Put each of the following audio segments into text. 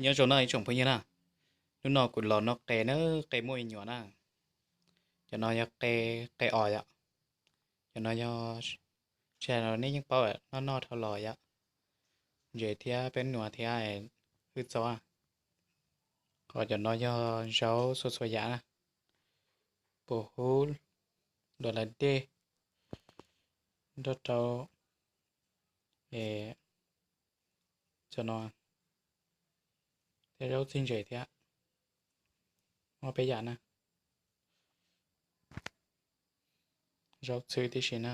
Nyob zoo no ib tsoom phooj ywg na, hnub no kuv los noj qe na, qe muaj me nyuam na. Cov no yog qe, qe os yom. Cov no yog, tsam no nej yeej paub lawm, noj noj dhau los yom. Ntses thiab peb nuav thiab hwj txob. Ho cov no yog zaub txhua txhua yam na, puas hub, luas las dej, nroj rau, es cov no thiab zaub txhwb ntses thiab, muaj peb yam na. Zaub txhwb tib si na.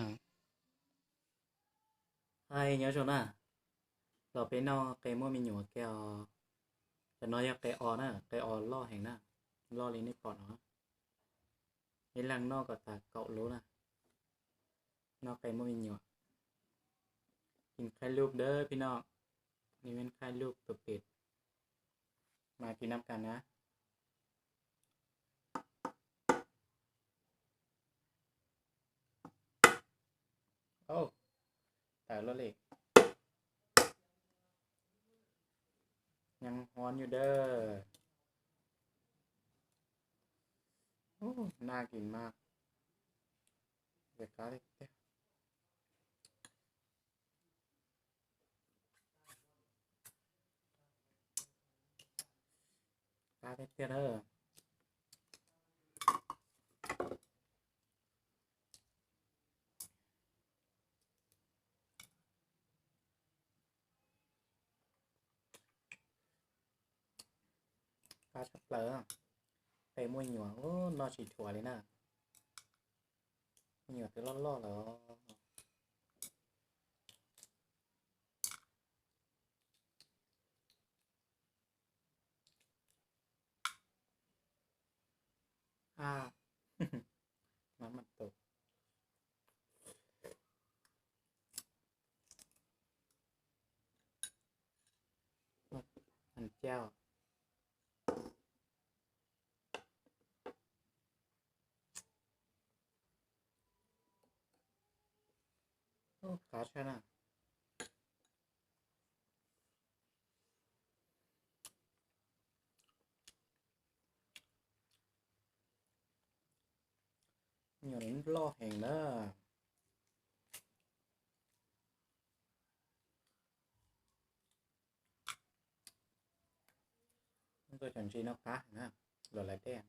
Hais nyob zoo na, los peb noj qe muaj me nyuam kiag os. Cov no yog qe os na, qe os loj heev na, loj li nej pom no. Ib leeg noj kom tas kaum lub na. Noj qe muaj me nyuam. Kim khaib lub dawb phib noj, nim ven khaib lub pem pem. Mas kim nam kas na. Tawm luaj li. Nyeem huab nyuj dawb. Naj kis mas, qab tiag tiag. Qab tiag tiag na. Qab tshaj plaws. Qe muaj nyuam, noj tsis dhuav li na. Muaj nyuam twb loj loj lawm. Qab tshaj na. Nyuam loj heev na. Tuaj cov ntsis no qab na, luas las dej.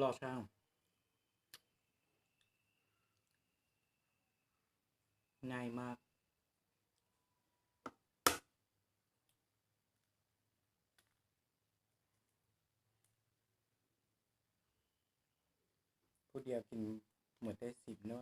Loj sab. Nyai mas. Phút diav kis mus tej xim no.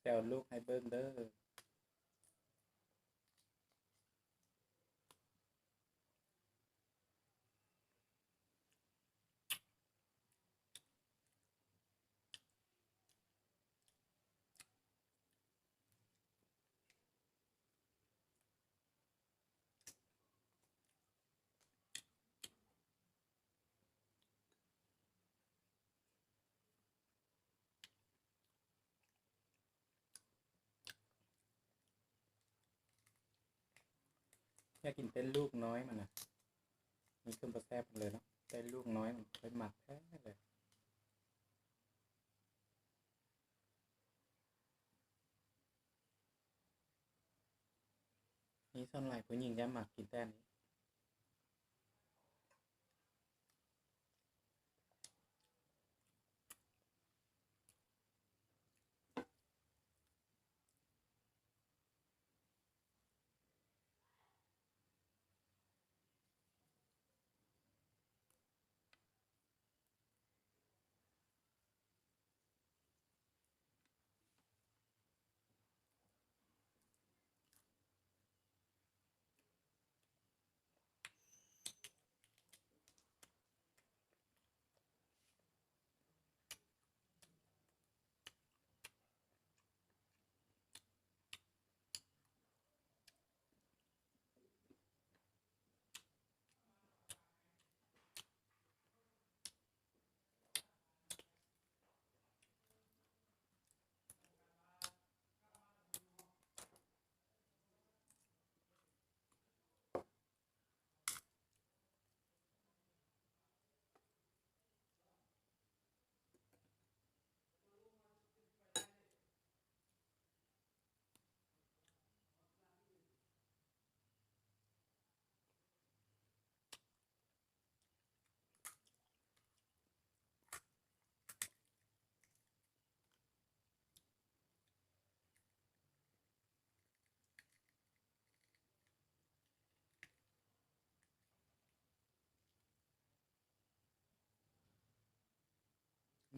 Xyaum lub hais npawb ntawd. Nyob kis tej lub no mas na, nws kuj npau xab lawm no, tej lub no mas peb mas thab lawm. Ib xob laim puv nyeej cab mas kis taj li.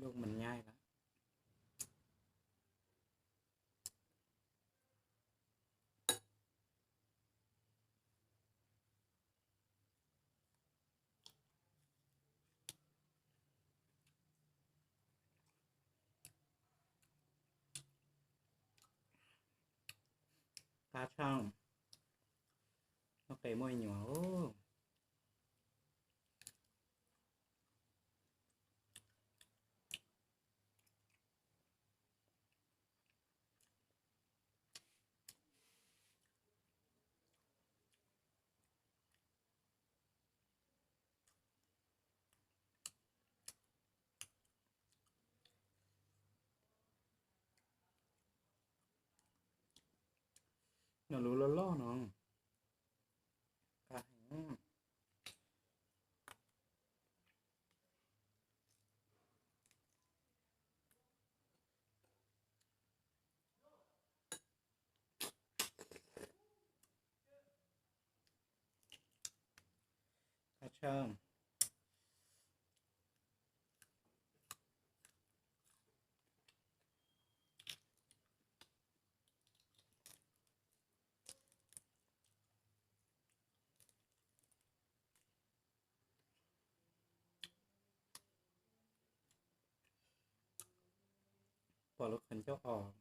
Lub mas nyaib lawm. Qab tshaj, noj qes muaj nyuam. Noj lub loj loj no. Qab heev. Qab tshaj. Pom lub qhov ncauj os.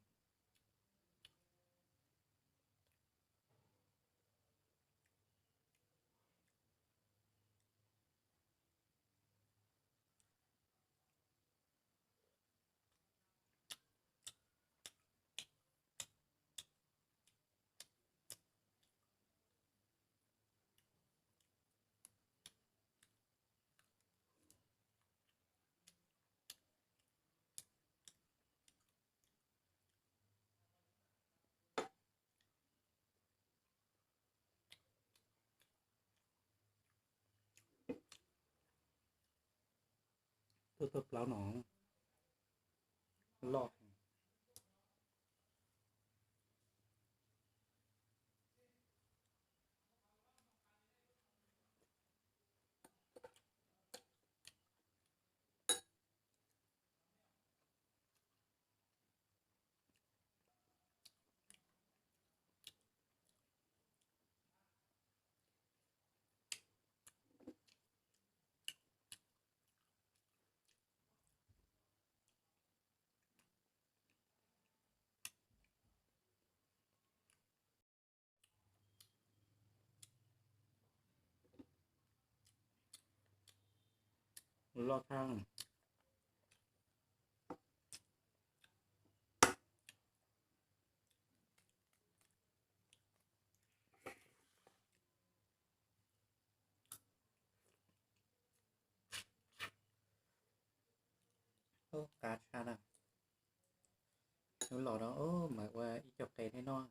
Tuaj tuaj plaub no loj. Loj thaj. Hnub los no mam ua ib co qe nej noj.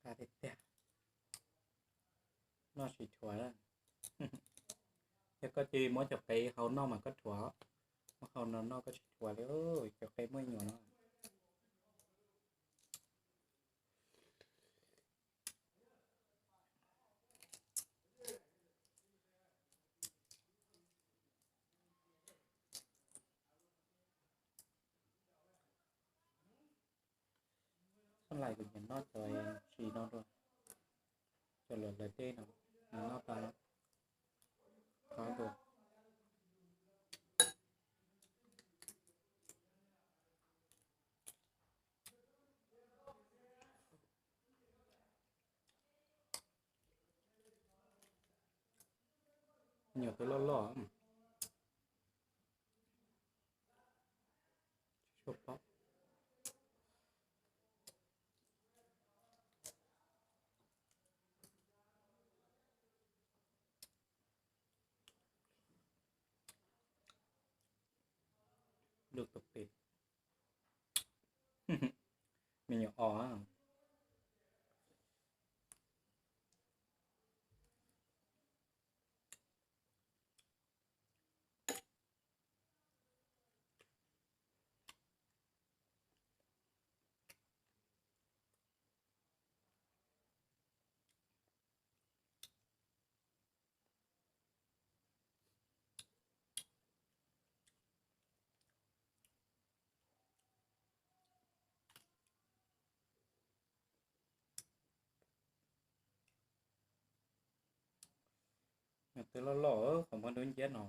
Qab tiag tiag. Noj tsis dhuav. Yog koj cia li muab cov qe hau noj mas koj dhuav, muab hau no noj koj tsis dhuav li. Cov qe muaj nyuam no. Txhob lais kuv nyiam noj cov tsis no dua, cov luam lawv tej no, noj tau qab dua. Nyuam twb loj loj. Lub tus pem, me nyuam os. Twb loj loj qhov muaj dub nciab no.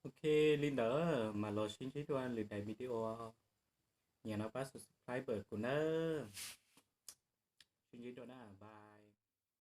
Ok, li ntawd mas los sib ntsib dua lwm daim video. Nyiam no pab subscribe kuv nawb. Sib ntsib dua na, bye.